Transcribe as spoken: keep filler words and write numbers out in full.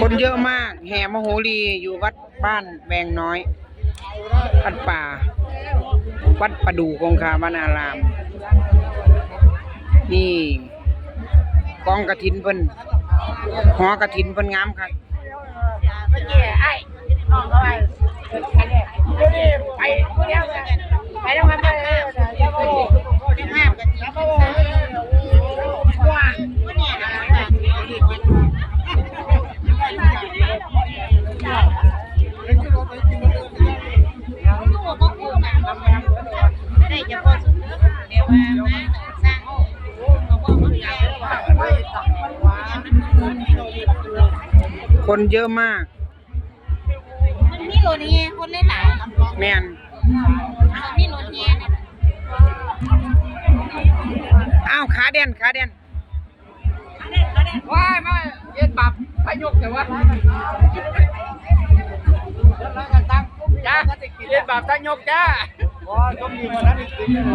คนเยอะมาก แห่มโหรีอยู่วัดบ้านแวงน้อย วัดป่า วัดประดู่คงคาวนาราม นี่กองกฐินเพิ่น หอกฐินเพิ่นงามคัก คนเยอะมาก มันมีรถแห่คนหลายๆ แม่น มันมีรถแห่เนี่ย อ้าว ขาแดน ขาแดน ว้าย มาเฮ็ดบาปพระยกแต่ว่า จ้า เฮ็ดบาปพระยกจ้า อ๋อ ต้องมีมานั้นอีกทีหนึ่ง